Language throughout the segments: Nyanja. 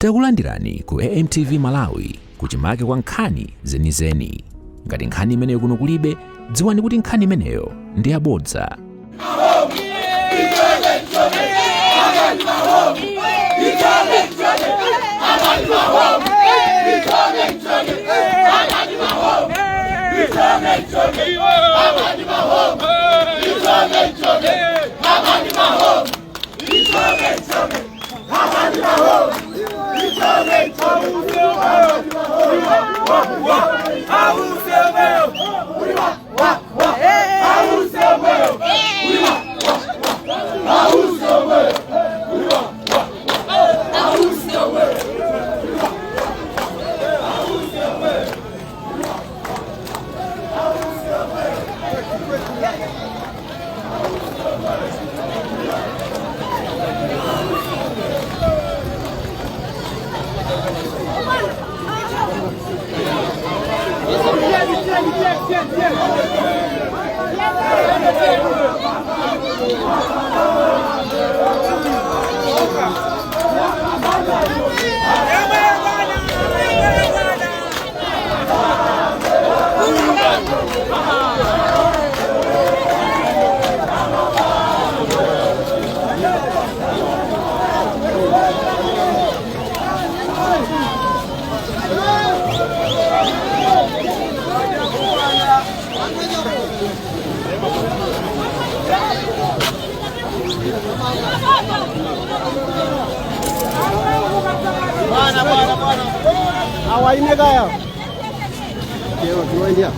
Takulandirani ku AMTV Malawi, kuchimake kwa nkhani zenizeni. Ngati nkhani imeneyo kuno kulibe, dziwani kuti nkhani imeneyo ndi yabodza. Awaime kaya. Keo, Bwana.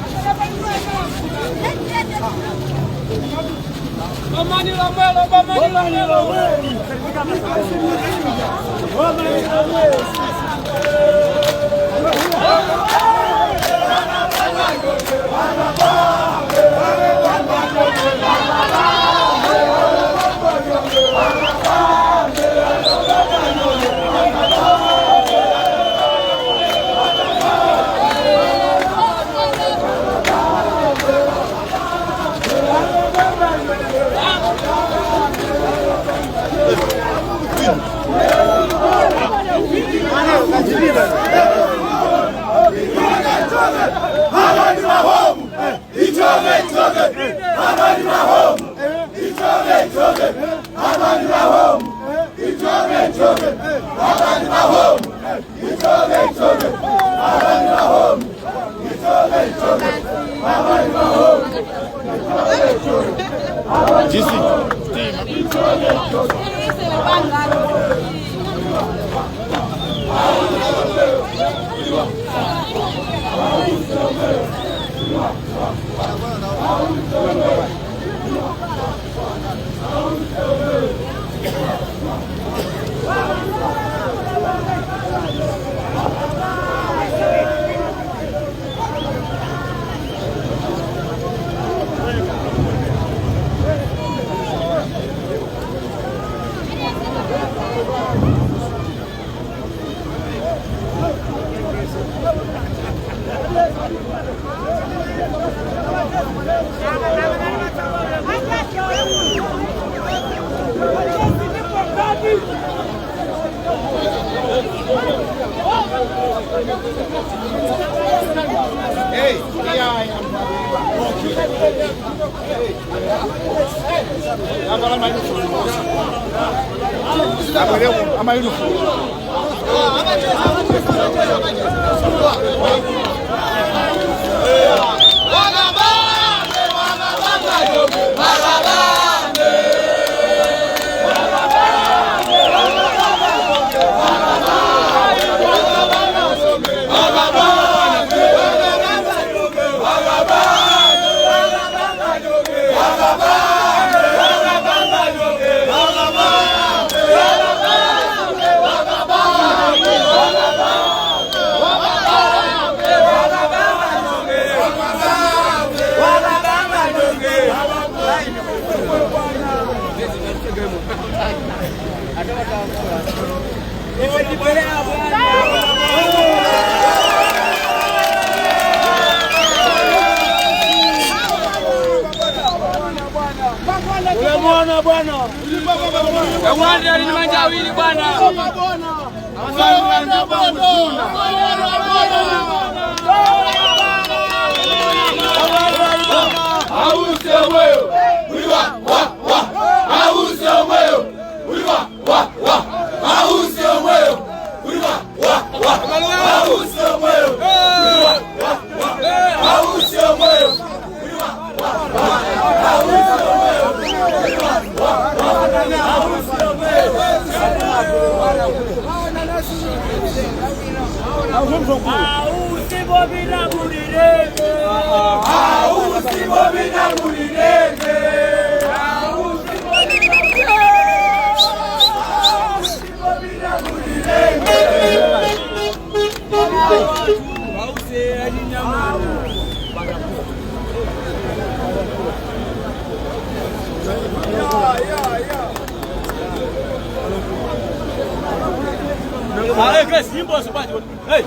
哎，开新博是半斤，哎，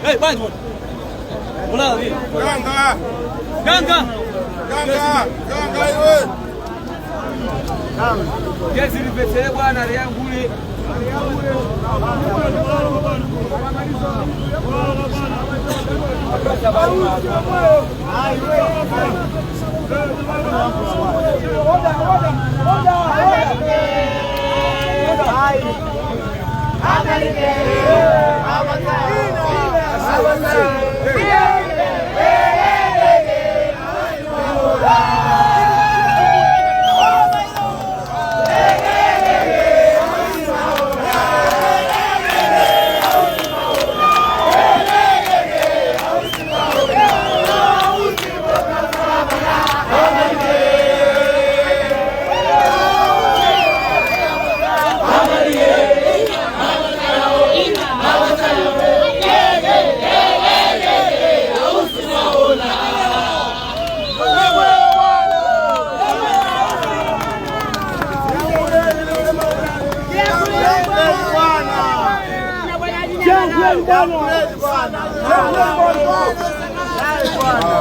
哎，半斤，我来了， Ganga, 刚刚， ganga, ganga iwe. Gesi lipesele bwana liangule.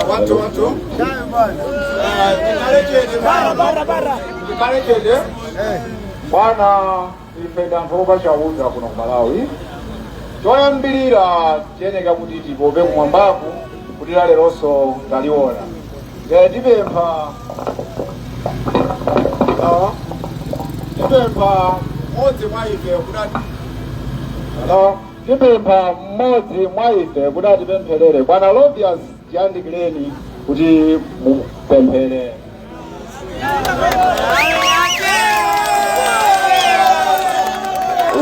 Watu watu. Tikalechede bwana ife tanthu chauza kuno ku Malawi choyambirira tiyeneka kuti tipope kumwambaku kuti laleronso taliona nde tipempha tipempha Mmodzi mwa ife kuti Hello? Tipempha mmodzi mwa ife kuti atipempherere. Bwana Lovius, tiyandikireni kuti mupemphere.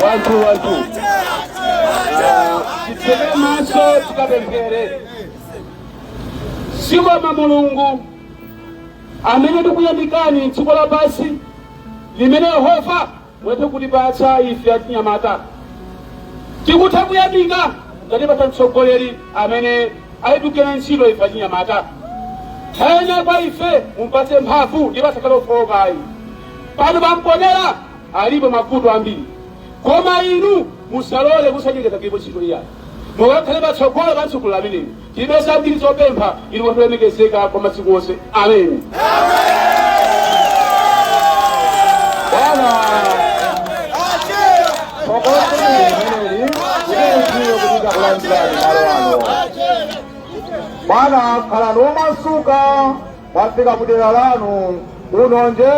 Wanthu wanthu Titseke maso tikapemphere. Sikoma Mulungu amene tikuyamikani dziko lapansi limene Yehova mwethe kutipatsa ife achinyamata. Tikutha kuyamika tatipatsa mtsogoleri amene ayitukira ntchito ife achinyamata. Thanya kwa ife mupatse mphamvu ndipo asakhale ofowokayi. Pano pamponera alipo mavuto ambiri, koma inu musalole kusanyengeza kuipo ntchito iyayi. Mukakhale patsogolo pa mtsogoleri ameneyo. Tilibe zambiri zopempha, inu mwatulemekezeka kwa masiku onse. Amen. Bwana phokoso limeneli kuti kuti takulandirani malo ano. Bwana, khalani womasuka, mwafika kudera lanu uno nje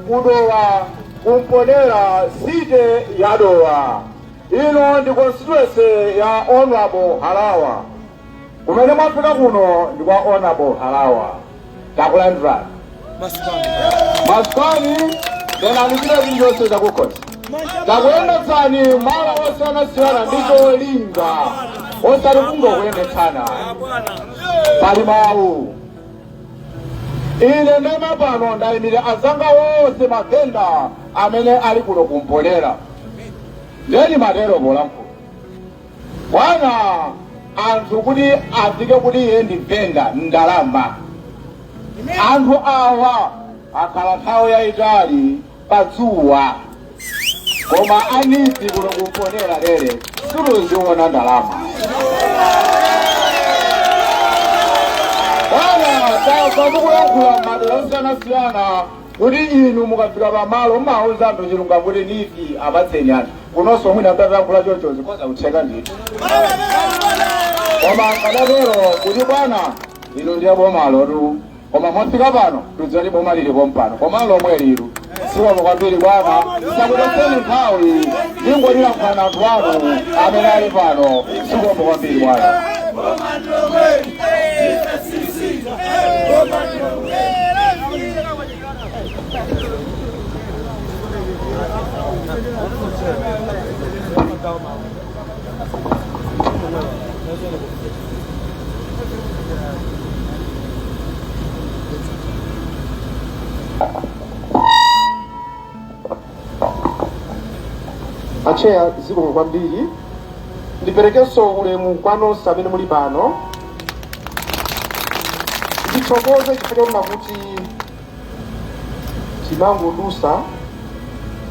kudowa kumponera city ya Dowa. Ino ndi constituency ya Honorable Harawa. Kumene mwafika kuno ndi kwa Honorable Harawa. Takulandirani masukani, nenani china chilichonse chakukhosi. Takuyendetsani malo osiyanasiyana ndi cholinga, osati kungokuyendetsana. Pali mawu. Ine ndema pano ndayimira azanga wonse mavenda amene ali kuno kumponera. Ndeni matero polankhula bwana, anthu kuti afike kuti iye ndi venda ndalama. Anthu awa akhala nthawi yayitali padzuwa, koma anisi kuno kumponera lere suluziona ndalama. Bwana, tamva mukuyankhula madera osiyanasiyana. Kuti inu mukafika pamalo mmauza anthu chilungamo kuti nifi apatseni anthu kunonso mwina mtatayankhula choncho zikhoza kutheka ndithu. Koma akanatero kuti bwana, inu ndiye bomalo tu, koma mwafika pano tudziwa boma lilipo mpano koma lomwe liru. Zikomo kwambiri bwana, sakutoseni nthawi, ndingotilankhulana anthu anu amene ali pano. Zikomo kwambiri bwana. Acheya, zikomo kwambiri. Ndiperekenso ulemu kwa nonse amene muli pano. Ndithokoze chifukwa chonena kuti timangodusa,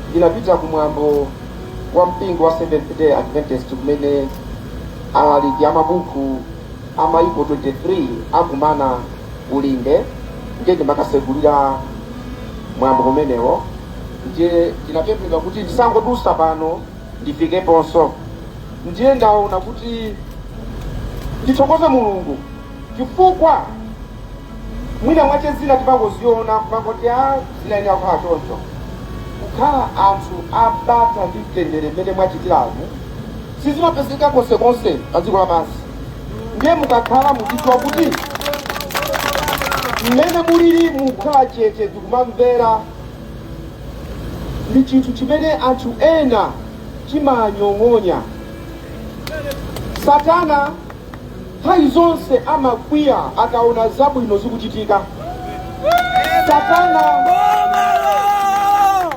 ndinapita kumwambo wa mpingo wa Seventh Day Adventist kumene alaliki amabuku amayiko 23 akumana ulinde, ndiye ndimakasegulira mwambo kumenewo. Ndiye ndinapemphedwa kuti ndisangodusa pano, ndifikeponso. Ndiye ndaona kuti ndithokoze Mulungu chifukwa mwina mwache zina timangoziona kumangoti a zina ine akukhala choncho. Kukhala anthu abata ndi mtendere mmene mwachitiramu sizimapezeka konsekonse pa dziko lapansi. Ndiye mukakhala muzidziwa kuti mmene mulili mukhala chete ndikumamvera ndi chinthu chimene anthu ena chimanyong'onya. Satana nthawi zonse amakwiya akaona zabwino zikuchitika. Satana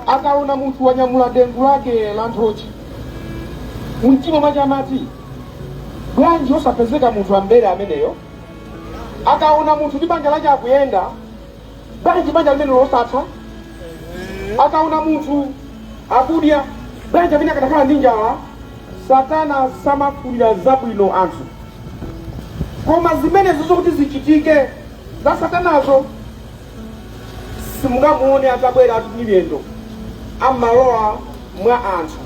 akaona munthu wanyamula dengu lake la nthochi, mumtima mwake amati, "Bwanji osapezeka munthu ambere ameneyo?" Akaona munthu ndi banja lake akuyenda, "Bwanji banja limene losatha?" Akaona munthu akudya, "Bwanji amene akadakhala ndi njala?" Satana samafunira zabwino anthu, koma zimenezo zokuti zichitike za satanazo simungamuone atabwera atu miyendo, amalowa mwa anthu.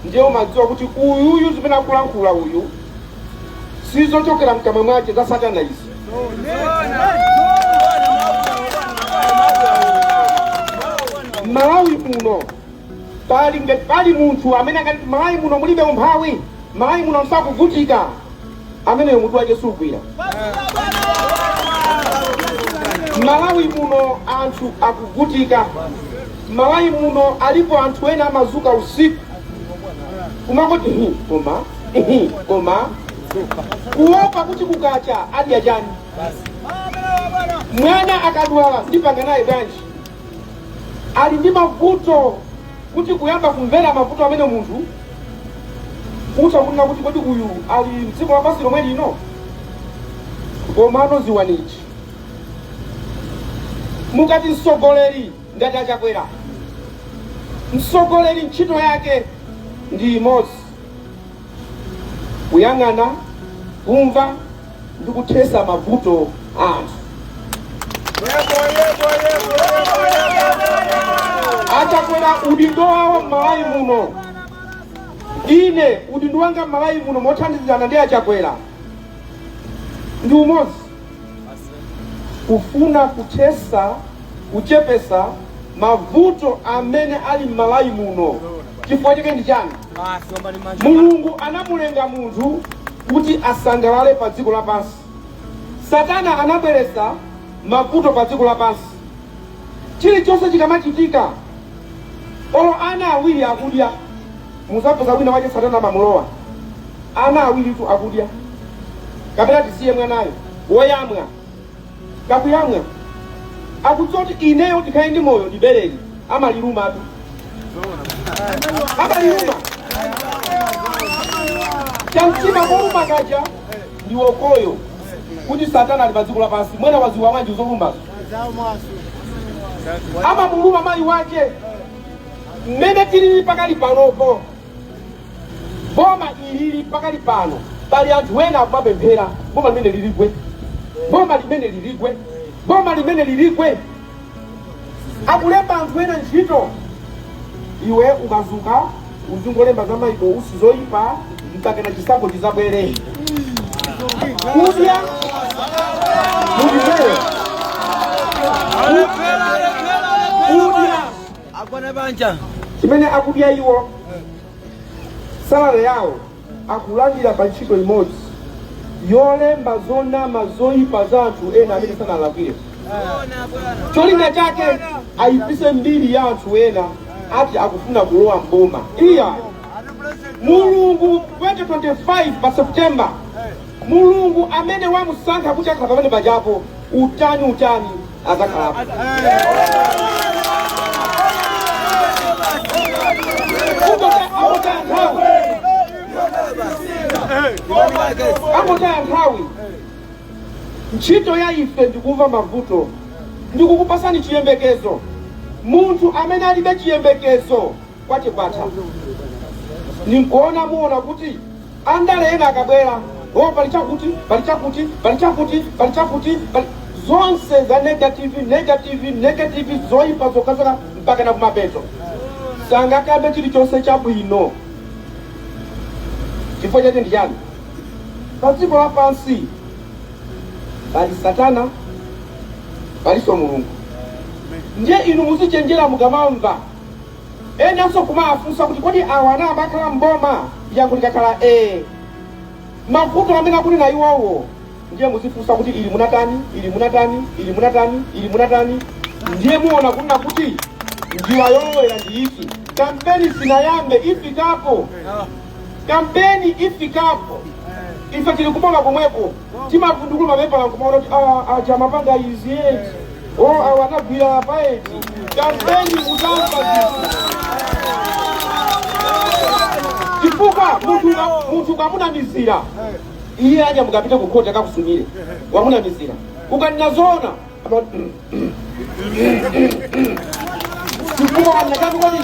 Ndiye umadziwa kuti uyuyu zimene akulankhula uyu sizochokera mkamwa mwake, za satana izi. Malawi muno pali ngati pali munthu amene akati Malawi muno mulibe umphawi, Malawi muno msakuvutika, ameneyo mutu wake sugwira. Malawi muno anthu akuvutika. Malawi muno alipo anthu ena amazuka usiku kumangoti "Hi, koma hi, koma," kuopa kuti kukacha adya chani, mwana akadwala ndipanga naye bwanji. Ali ndi mavuto kuti kuyamba kumvera mavuto amene munthu utha kunena kuti kodi uyu ali mdziko lapansi lomwe lino? Komano ziwanichi, mukati mtsogoleri ngati Achakwera, mtsogoleri ntchito yake ndi imodzi: kuyang'ana, kumva ndi kuthesa mavuto a anthu. Achakwera udindo wawo m'Malawi muno, ine udindo wanga m'Malawi muno mothandizana ndi Achakwera ndi umodzi: kufuna kuthesa, kuchepesa mavuto amene ali m'Malawi muno. Chifukwa chake ndi chani? Mulungu anamulenga munthu kuti asangalale pa dziko lapansi. Satana anabweretsa mavuto pa dziko lapansi. Chilichonse chikamachitika, olo ana awiri akudya, muzapeza wina wache satana amamulowa. Ana awiri tu akudya, kapena tisiye mwanayo woyamwa, kakuyamwa, akudziwa kuti ineyo ndikhale ndi moyo ndibereki, amalilumatu, amaliluma chamtima koluma kaja ndi wokoyo kuti satana ali pa dziko lapansi. Mwena waziwa bwanji zolumbazo? Amamuluma mayi wake. Mmene tilili pakali panopo, boma ilili pakali pano, pali anthu ena akumapemphera boma limene liligwe, boma limene liligwe, boma limene liligwe. Akulemba anthu ena ntchito. Iwe ukazuka uzingolemba za Michael Usi zoyipa mpaka na chisankho chizabwere. Kudya mundimvere, kudya Agona banja. chimene akudya iwo, salary yawo akulandira pa ntchito imodzi yolemba zonama zoyipa za anthu ena amene sanalakwire. Cholinga chake ayipise mbiri ya anthu ena, ati akufuna kulowa mboma. Iya, Mulungu 2025 pa September, Mulungu amene wamusankha kuti akhala pamene pajapo, utani utani azakhalapo. Angotaya nthawi, angotaya nthawi. Ntchito ya ife ndikumva mavuto, ndikukupasani chiyembekezo. Munthu amene alibe chiyembekezo kwache kwatha. Ninkuona muona kuti andale ena akabwera, "Oh, pali chakuti, pali chakuti, pali chakuti, pali chakuti, pali," zonse za negative, negative, negative, zoyipa zokhazokha mpaka na kumapeto. Sangakambe chilichonse chabwino. Chifukwa chake ndi chani? Pa dziko lapansi pali Satana, palinso Mulungu. Ndiye inu muzichenjera mukamamva enanso kumafunsa kuti, "Kodi awa anayamba akhala mboma?" Yankho likakhala ee, mavuto amene akunena iwowo, ndiye muzifunsa kuti, "Ili munatani? Ili munatani? Ili munatani? Ili munatani?" Ndiye muona kunena kuti njira yolowera ndi iti. Kampeni sinayambe, ifikapo. Kampeni ifikapo. Ife tili kuboma komweko, timavundukula mapepala nkumaona kuti aja mapanga izi eti, o awa anagwira apa eti. Kampeni muzamva zinthu, chifukwa munthu ukamunamizira iye, aja mukapite ku khoti akakusumire wamunamizira. Ukanena zoona chifukwa wanena chani kodi?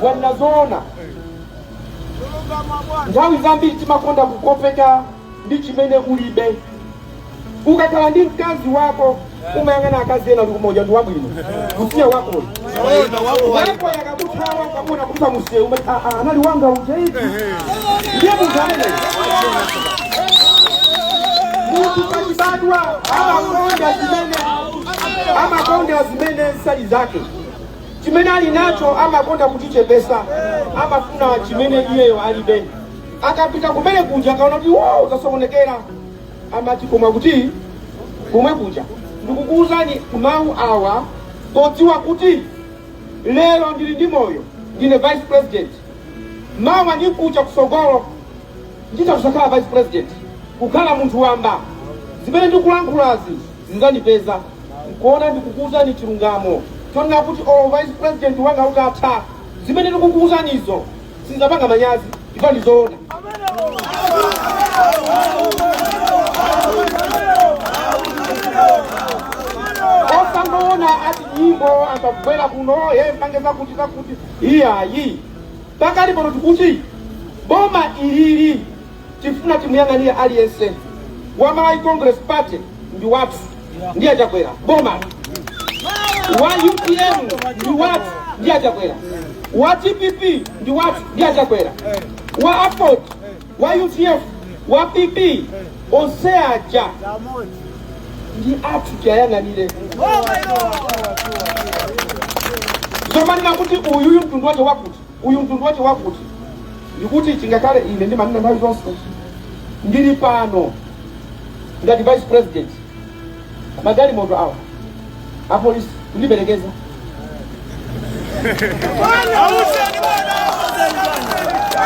Wanena zoona. Nthawi zambiri timakonda kukopeka ndi chimene ulibe. Ukakhala ndi mkazi wako, umayang'ana akazi ena ndikumoja ndi wabwino kusiya wakoyo. Wako yakakuthawa, ukamona kusa musewu, umati, "Ah, ah, anali wanga uja iti." Ndiye munthu amene munthu pachibadwa amakonda zimene sali zake. Chimene ali nacho amakonda kuchichepesa, amafuna chimene iyeyo alibe. Akapita kumene kuja, akaona kuti wo zasokonekera, amati, "Koma kuti komwe kuja." Ndikukuwuzani mawu awa podziwa kuti lero ndili ndi moyo, ndine vice president. Mawa ndikucha kusogolo nditha kusakhala vice president, kukhala munthu wamba. Zimene ndikulankhulazi zinzandipeza. Nkuona ndikukuwuzani chilungamo chonena kuti olo vice president wanga utatha, zimene ndikukuwuzanizo sinzapanga manyazi, ndipo ndizoona. Osangoona ati nyimbo akabwera kuno ye mpange zakuti zakuti, iyayi. Pakali pano tikuti boma ilili tifuna timuyang'anire aliyense wa Malawi Congress Party ndi wathu, ndiye Achakwera boma. Wa UTM ndi wathu, ndiye Achakwera. Wa DPP ndi wathu, ndiye Achakwera. Wa AFORD, wa UTF, wa PP, onse aja ndi athu, tiyayang'anire. Zomanena kuti uyuyu mtundu wache wakuti, uyu mtundu wache wakuti, ndikuti chingakhale ine ndimanena nthawi zonse, ndili pano ngati vice president, magalimoto awa apolisi kundiperekeza.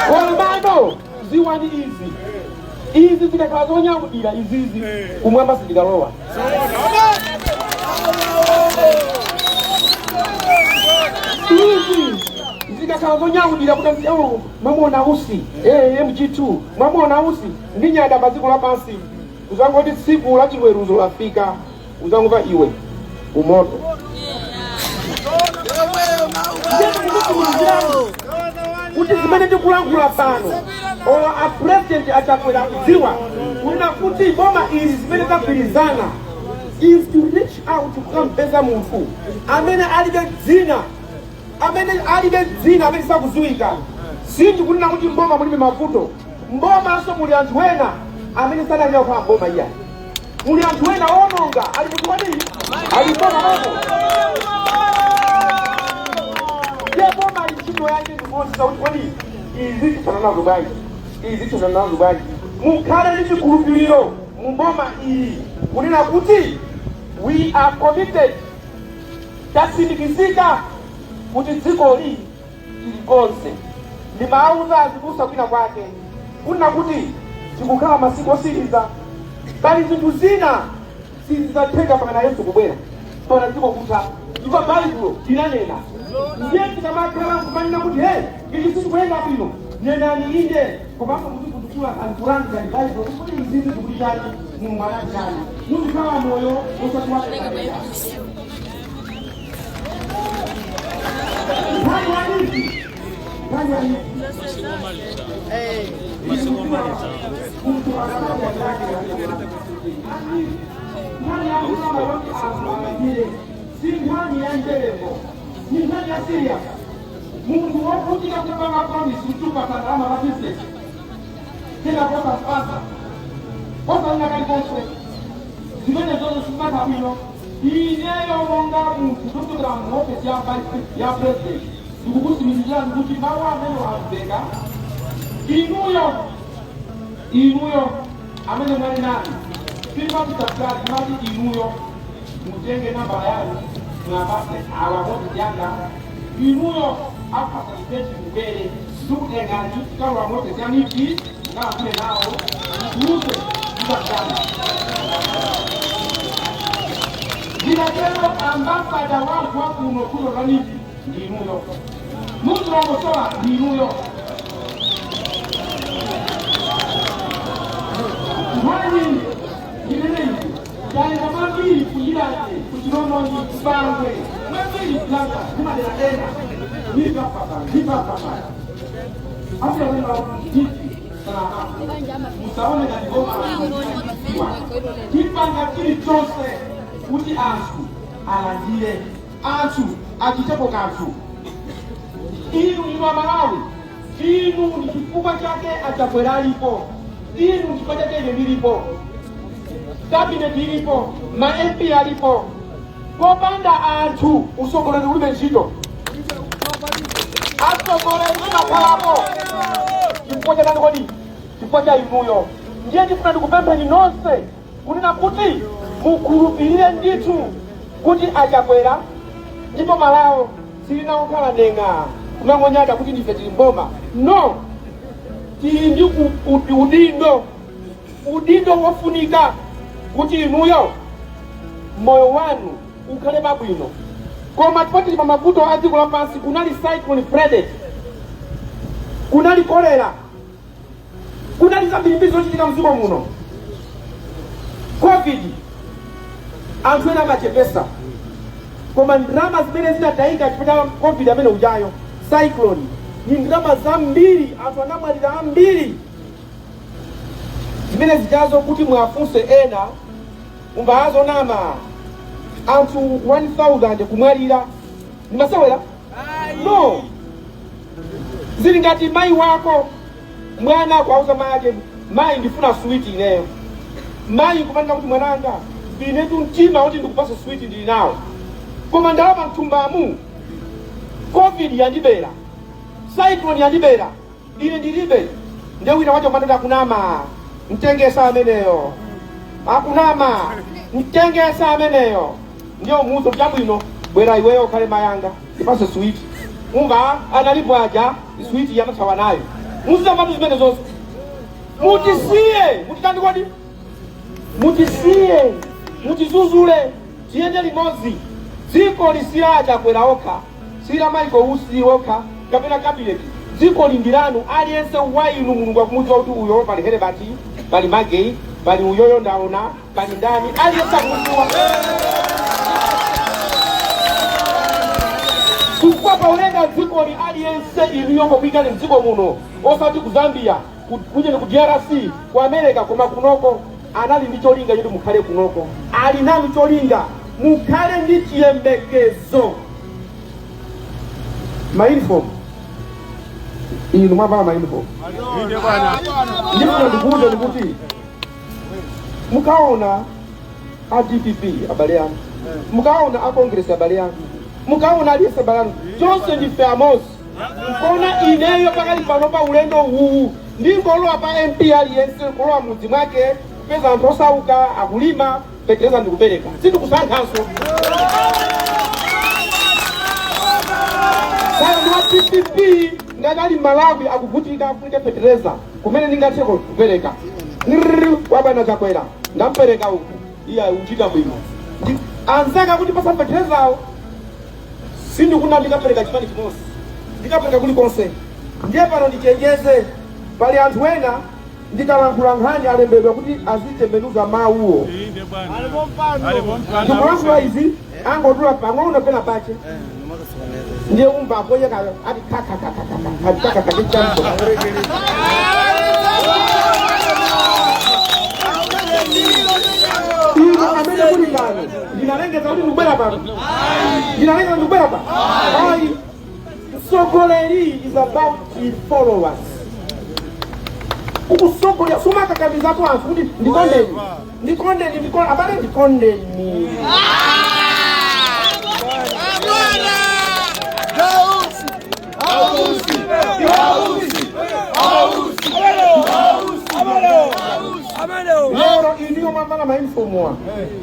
Komano ziwani izi, izi zikakhala zonyamulira izizi, kumwamba sindikalowa. Izi zikakhala zonyamulira kuti, "Oh, mwamuona Usi, MG2, mwamuona Usi," ndi nyada pa dziko lapansi, uzangoti tsiku la chiweruzo lafika, uzangomva, "Iwe, umoto." Ndiye ndikukutsimikizirani kuti zimene ndikulankhula pano, olo a president Achakwera kudziwa kunena kuti boma ili zimene tagwirizana Is to reach out kukampeza munthu amene alibe dzina, amene alibe dzina, amene sakudziwika. Sindikunena kuti mboma mulibe mavuto. Mbomanso muli anthu ena amene sanalira kukhala mboma iya. Muli anthu ena ononga ali munthu wadii ali mboma momo. Ndiye boma ali ntchito yake ndikuonesa kuti kodi izi tithana nazo bwanji, izi tithana nazo bwanji. Mukhale ndi chikhulupiriro mu boma iyi kunena kuti we are committed, tatsimikizika kuti dzikoli tilikonse. Ndimawuza azibusa kwina kwake kunena kuti tikukhala masiku osiriza. Pali zinthu zina sizidzatheka pakana Yesu kubwera, pana dziko kutha, ndipo Baibulo linanena. Ndiye tikamakhala nkumanena kuti hey, ichi sichikuyenda bwino, nenani inde, komanso muzivundukula kankulangani Baibulo kuti izizi zikuti chani, Mulungu anati chani. Muzikhala moyo osati wapadera. Nkhani ya izi, nkhani ya izi. Munthu nkhani ya mlama yoti anthu alandire si nkhani ya njeremo, ni nkhani ya serious. Munthu wovutika kupanga promise kutupasa ndalama za business, kena kosampasa, osalina kalikonse, zimene zozo sizimakhala bwino. Ineyo monga munthu kuchokera mu ofesi ya vice ya president, ndikukutsimikizirani kuti mawu amene wamveka. Inuyo amene mwali nani, simati mati inuyo mutenge nambala yanu mwapase awa ofisi yanga. Inuyo apasa ipeti, mubere ndikutengani tikalowa mu ofesi ya miti mukalankhule nawo, mutuze mukakana. Ndinatero ambassador wanthu wakuno kuno kaniti ndinuyo, muzilongosola ndinuyo. Nkhani imeneyi yayenda mwambiri kuyilanje, kuchilomoni, kubangwe mwambiri, kulanga kumadera ena nipapapa nipapapa asewenga nditi musaone ngati boma tipanga chilichonse kuti anthu alandire, anthu achitepo kanthu. Inu Amalawi, inu ndi chifukwa chake aChakwera alipo, inu chifukwa chake ine ndilipo, cabinet ilipo, ma MP alipo. Popanda anthu usogoleri ulibe ntchito. Atsogoleri timakhalapo chifukwa cha ndani kodi? Chifukwa cha inuyo. Ndiye ndifuna ndikupempheni nonse kunena kuti mukhulupirire ndithu kuti aChakwera ndipo malawo silinakukhala nenga kumangonyada kuti ndife tili mboma. No, tili ndi udindo, udindo wofunika kuti inuyo moyo wanu ukhale pabwino. Koma chifukwa tili pa mavuto a dziko lapansi, kunali Cyclone Freddy, kunali kolera, kunali zambirimbiri zochitika mdziko muno, COVID, anthu ena amachepesa, koma ndalama zimene zinatayika chifukwa cha COVID amene ujayo, cyclone, ni ndalama zambiri. Anthu anamwalira ambiri. Zimene zijazo kuti mwafunse ena umbazonama, anthu 1000 kumwalira ndimasewera? No, zili ngati mayi wako, mwana akuauza mayi ake, "Mayi, ndifuna switi ineyo." Mayi kumanena kuti, "Mwananga, inetu mtima kuti ndikupasa switi ndili nawo, koma ndalama mthumbamu, COVID yandibera, cyclone yandibera, ine ndilibe." Ndiye wina wacho mandoti, "Akunama, mtengesa ameneyo, akunama, mtengesa ameneyo." Ndiye umuuze chabwino, bwera iweyo ukhale mayanga, ndipase switi. Umva analipo aja switi yamathawa nayo. Muzizambatu zimene zonse. Mutisiye, mutitandi kodi, mutisiye, mutizuzule, tiyende limodzi. Dziko lisila aChakwera okha, sila Michael Usi okha kapena cabinet. Dziko lindilanu aliyense wa inu. Mulungu akumudziwa kuti uyo pali Helebati, pali Magei, pali uyoyo ndaona, pali ndani, aliyense akumudziwa, chifukwa paulenga dzikoli aliyense inuyo ngokuyikani mdziko muno, osati ku Zambia, kunyeni ku DRC, ku America, koma kunoko. Anali ndi cholinga choti mukhale kunoko, ali nanu cholinga mukhale ndi chiyembekezo. Mauniform inu mwavala mauniform, ndifuna ndikuwuzeni kuti mukaona a DPP abale anu, mukaona a Congress abale anu, mukaona aliyense abale anu, tonse ndife amodzi. Nkona ineyo pakali pano pa ulendo uwu ndingolowa pa MP aliyense, kulowa mudzi mwake kupeza anthu osauka akulima, fetereza ndikupereka, sindikusankhanso kaya ndi wa DPP. Ngati ali Malawi akuvutika, afunika fetereza, kumene ndingathe kupereka Nrrr, wabwana Chakwera ndampereka uku, iye uchita bwino. Anzanga kuti pasa feterezawo, sindikuna ndikapereka chipani chimodzi, ndikapereka kulikonse. Ndiye pano ndichenjeze, pali anthu ena ndikalankhula nkhani alembedwa kuti azitembenuza mawuwo. Ndikulankhula izi, angodula pang'ono pena pache, ndiye umva apoyeka ati kakakakakaka, ati kakakakachambo. Inu amene muli pano, ndinalengeza kuti ndikubwera pano? Ndinalengeza ndikubwera pano? Ayi. Mtsogoleri is about the followers. Ukusogolera sumakakamizapo anthu kuti ndikondeni, ndikondeni, ndikondeni, abale, ndikondeni. Lero iniyo mwamvala maunifomuwa,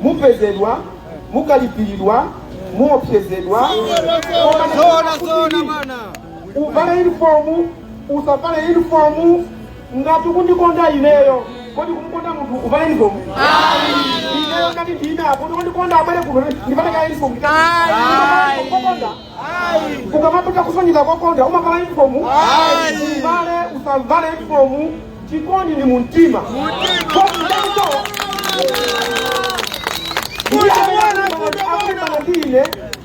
mupezedwa, mukalipiridwa, muopsezedwa. Uvale uniform, usavale uniform, ngati ukundikonda ineyo, kodi kumukonda munthu uvale uniform? Ineyo ngati ndine apo ndikondikonda, abwere kuno ndivale ka uniform kokonda. Ukamapita kusonyeza kokonda, umavala uniform? Uvale, usavale uniform, chikondi ni mumtima. Akulimbana ndi ine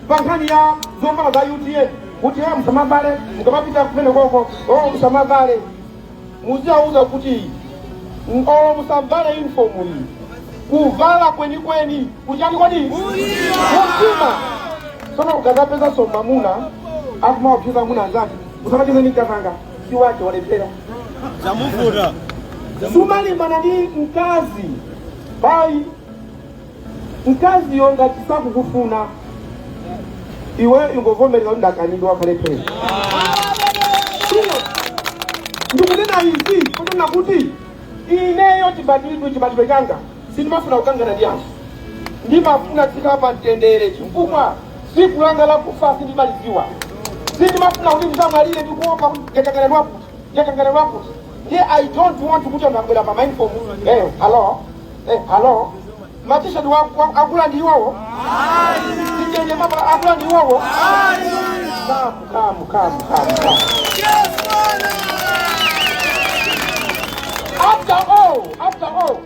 pa nkhani ya zovala za UTM kuti musamavale mukamapita kumene koko, o musamavale. Muziyauza kuti olo musavale uniform iyi, kuvala kwenikweni kuchani kodi? Mumtima. Tsono ukazapeza so mamuna akumaopseza amuna anzake, "Usamacheze ndi mkazanga," si wake, walephera. Zamuvuta. Sumalimbana ndi mkazi bayi. Mkaziyo ngati sakukufuna iwe, ingovomereza kuti ndakanidwa, wakhalephera. Ndikunena izi kunena kuti ineyo chibadwidwe, chibadwidwe changa, sindimafuna kukangana ndi anthu, ndimafuna tsikhala pa mtendere, chifukwa tsiku langa lakufa sindimalidziwa. Sindimafuna kuti ndizamwalire ndikuopa kuti ndakangana lwakuti, ndakangana lwakuti. Ndiye I don't want kuti anthu akubwera pa mauniform, "Hello, hello." Matisheti akula ndi iwowo, zitenje mapa akula ndi iwowo. Kamu kamu kamu kamu kamu. After all, after all,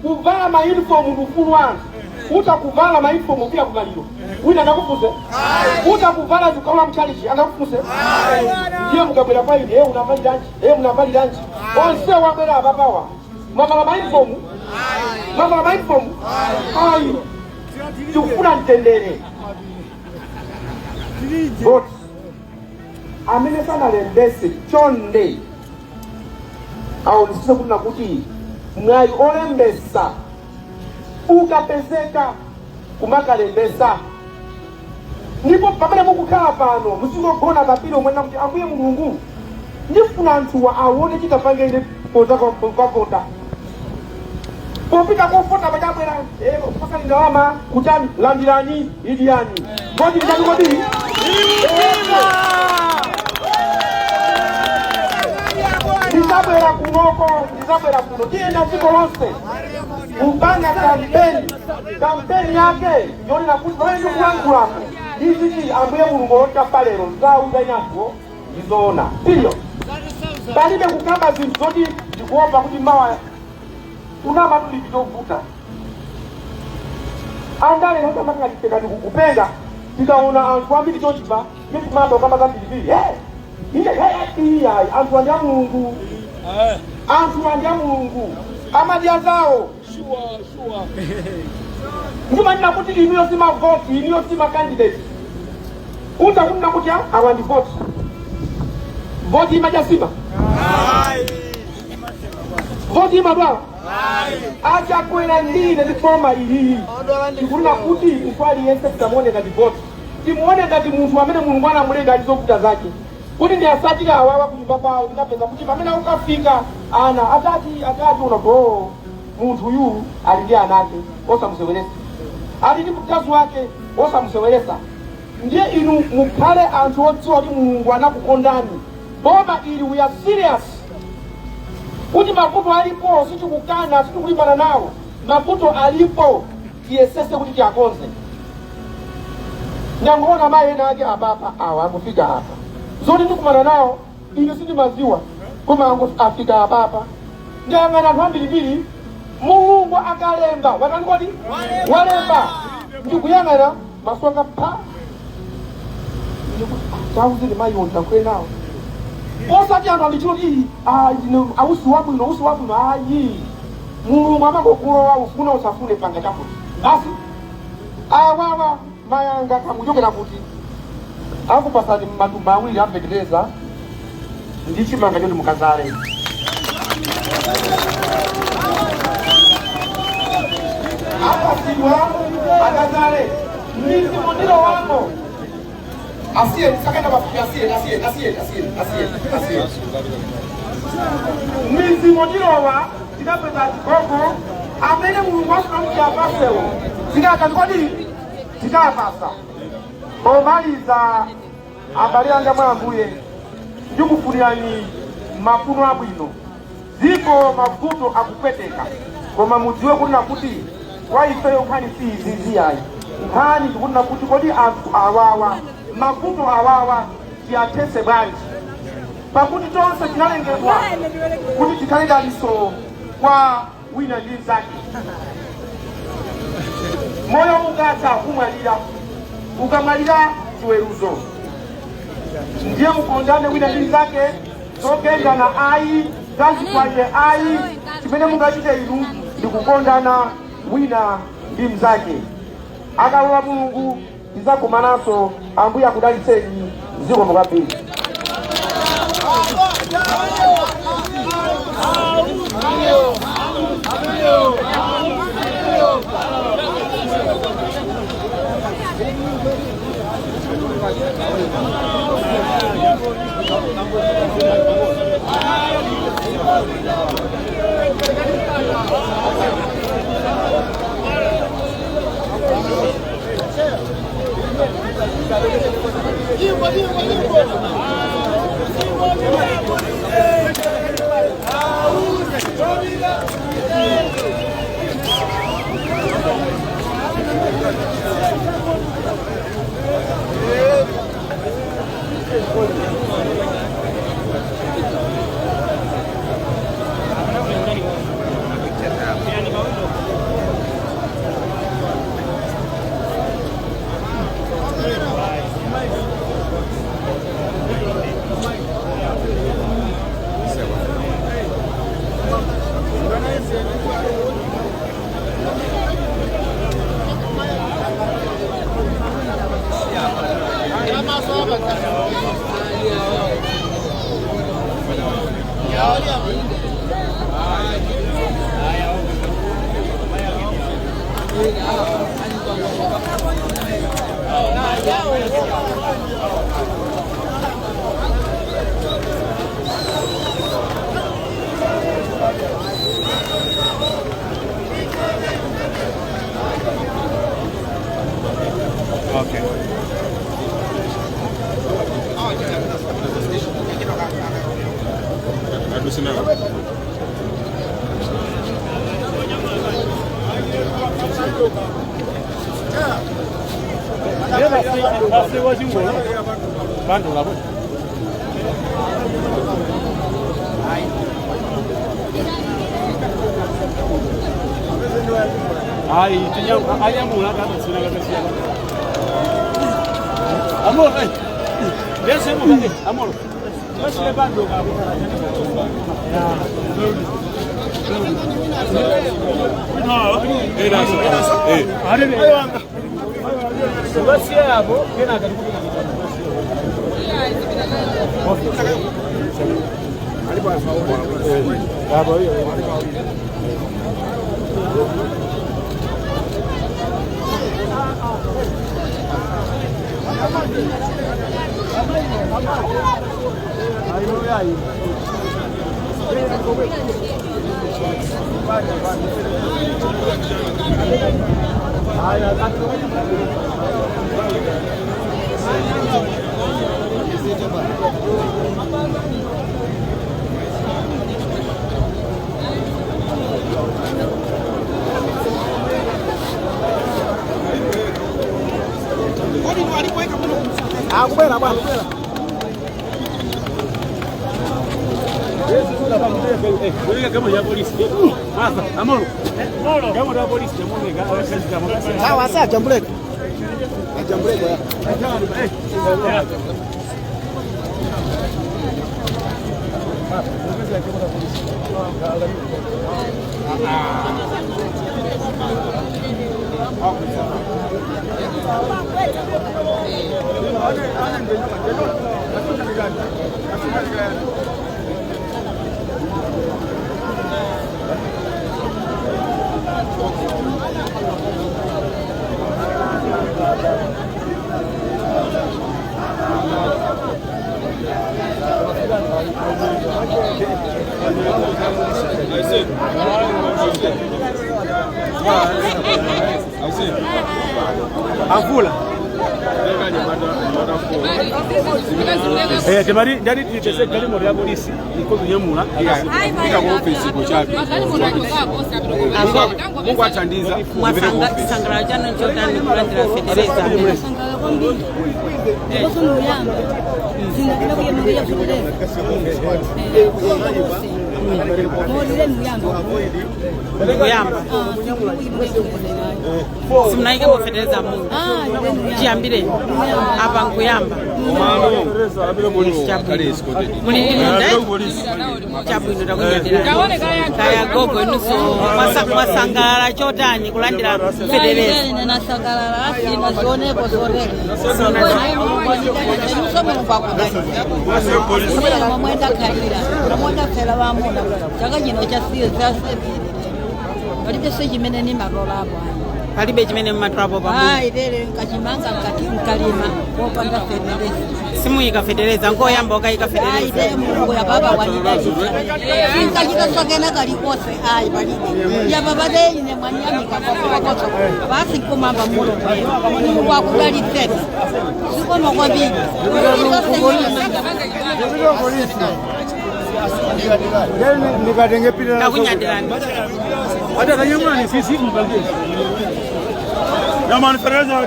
kuvala mauniform ndi ufulu wa anthu. Utakuvala mauniform kupita kumaliro, wina angakufunse? Utakuvala zikalowa mchalichi, angakufunse? Ndiye mukabwera kwa ine, "Unavaliranji? Unavaliranji?" Onse wabwera apapawa mwavala mauniform? Mwavala mauniform? Ayi. Tikufuna mtendere. But amene sanalembese, chonde aonesese kunena kuti mwayi olembesa ukapezeka, kumakalembesa. Ndipo pamene mukukhala pano, muzingogona papilo mwena kuti, "Ambuye Mulungu, ndifuna anthuwa aone chitapange ine pokavota." Popita kofota pachabwera pasali ndalama kutani, landirani, idyani. Kodi ndani kodi? Ndizabwera kunoko, ndizabwera kuno, tiyenda dziko lonse kupanga kampeni. Kampeni yake yonena kuti pamene ndikulankhulapo ndiziti, "Ambuye Mulungu, otafa lero nzauza inanso ndizoona." Period. Palibe kukamba zinthu zoti ndikuopa kuti mawa unama tuli chovuta. Andale nasamakangatisekani kukupenga. Tikaona anthu ambiri chochipa timamba kukamba zambirimbiri. Iyayi, anthu andi a Mulungu, anthu andi a Mulungu. Amadya zawo. Ndimanena kuti inuyo si mavoti, inuyo si macandidate. Utakunena kuti awa ndi voti. Voti imadya sima? Voti imadwala? Achakwera ndine ndi boma ilili tikunena kuti munthu aliyense tisamuone ngati voti, timuone ngati munthu amene Mulungu anamulenga ali zovuta zake. Kuti ndi asatire awawa kunyumba kwawo, ndinapeza kuti pamene akukafika ana atati atati unago munthu uyu ali ndi ana ake, osamuseweresa, ali ndi mkazi wake, osamuseweresa. Ndiye inu mukhale anthu odziwa kuti Mulungu anakukondani. Boma ili, we are serious kuti mavuto alipo, sitikukana, sitikulimbana nawo. Mavuto alipo, tiyesese kuti tiakonze. Ndangoona mayi ena ake apapa, awa akufika apa, zoti ndikumana nawo ine sindimaziwa, koma ango afika apapa. Ndiyang'ana anthu ambirimbiri. Mulungu akalemba, watani kodi? Walemba. Ndikuyang'ana maso anga pa, ndikuti tauzeni mayi ondilankhule nawo, osati anthu andichita kuti ine ausi wabwino, usi wabwino, ayi. Mulungu amangokulowa, ufuna usafune, panga chakuti basi. Awawa mayanga kamuchokera kuti akupasani matumba awiri afetereza ndi chimanga choti mukazale. Apasidwa akazale mizi mundilo wako. Asiye sakenda pafupi, asiye, asiye, asiye, asiye, asiye, asiye. Mizi mundilowa tinapeza chigogo amene Mulungu afuna kuti apasewo, tikakati kodi tikapasa. Pomaliza, abale anga mwa Ambuye, ndikufunirani mafuno abwino. Dziko mavuto akupweteka, koma mudziwe kunena kuti kwa ifeyo nkhani si izizi ayi. Nkhani ndikunena kuti kodi anthu awawa, mavuto awawa tiyathese bwanji? Pakuti tonse tinalengedwa kuti tikhale dalitso kwa wina ndi mnzake. Moyo ukatha, kumwalira, ukamwalira chiweruzo. Ndiye mukondane wina ndi mnzake. Zogendana ayi, zazikwanje ayi. Chimene mungachite inu ndi kukondana wina ndi mnzake. Akalola Mulungu, tizakumananso. Ambuye akudalitseni. Zikomo kwambiri. Hayi, anyambula akatsina akasiyana. Amor, eh. Ndese mo amor. Basi bando ka. Ya. Avula. Temari ndani ticheze galimoto ya polisi ikozunyamula Pita ku office kuchapi. Mungu athandiza. Mwasangalala chanu nchotani kulandira fetereza Sangalala kwambiri ndiponso muyamba zinakuna kuyembekeya fetereza molile muyamba kuyamba simunayikepo fetereza mungu chiyambire apa nkuyamba muli ndi munda chabwino takunyadirani kaya gogo inunso mwasangalala chotani kulandira fetereza nasangalala asina zionepo zotere momwenda khalira momwenda fera vamuna chaka chino chasevire palibe se chimene nimatolapo palibe chimene mmatolapo pambuyo ayi lere nkachimanga nkati nkalima kopanda fetereza simuyika fetereza nkoyamba ukayika fetereza ayi mulungu ya baba wanidalisa sinkachita sokena kalikose ayi palibe ya baba deine mwanyamika kwakoso basi nkumamba mulungu mulungu akudalitseni zikomo kwambiri takunyadirani Atakanyamulani sisi mpangie. Jamani fereza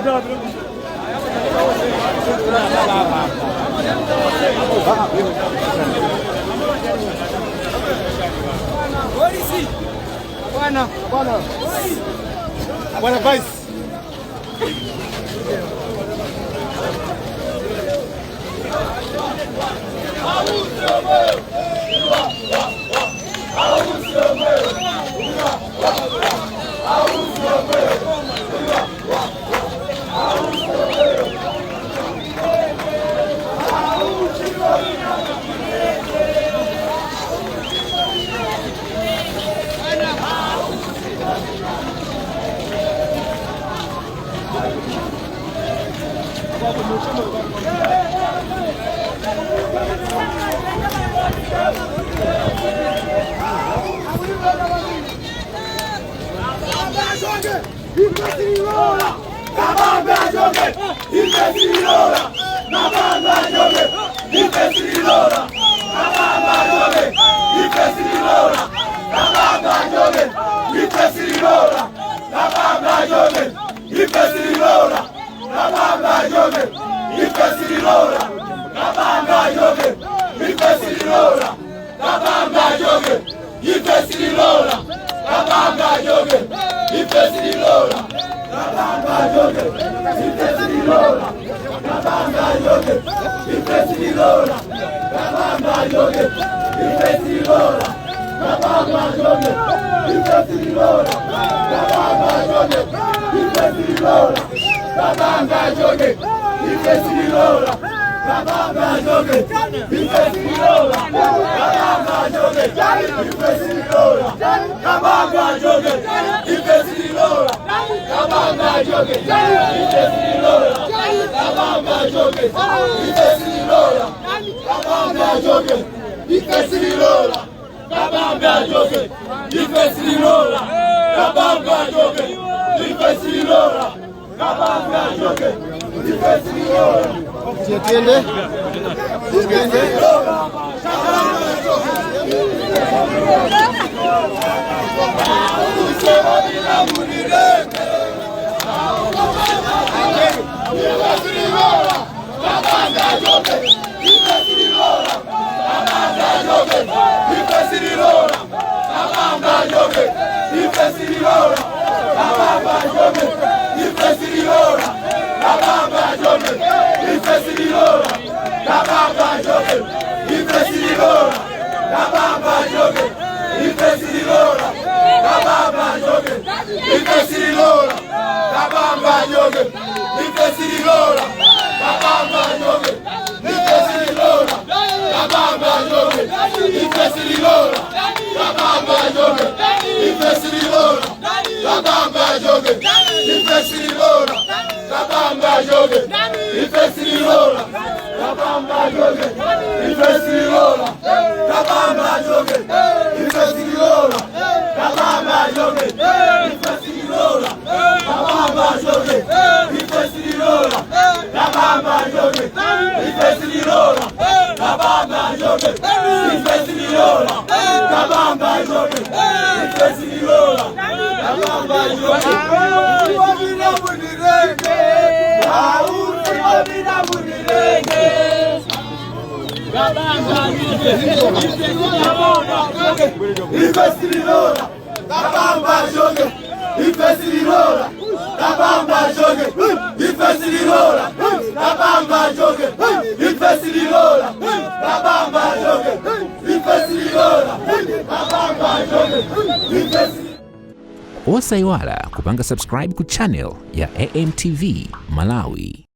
Bwana Vice. Tiende. Tiende. Osayiwala kupanga subscribe ku channel ya AMTV Malawi.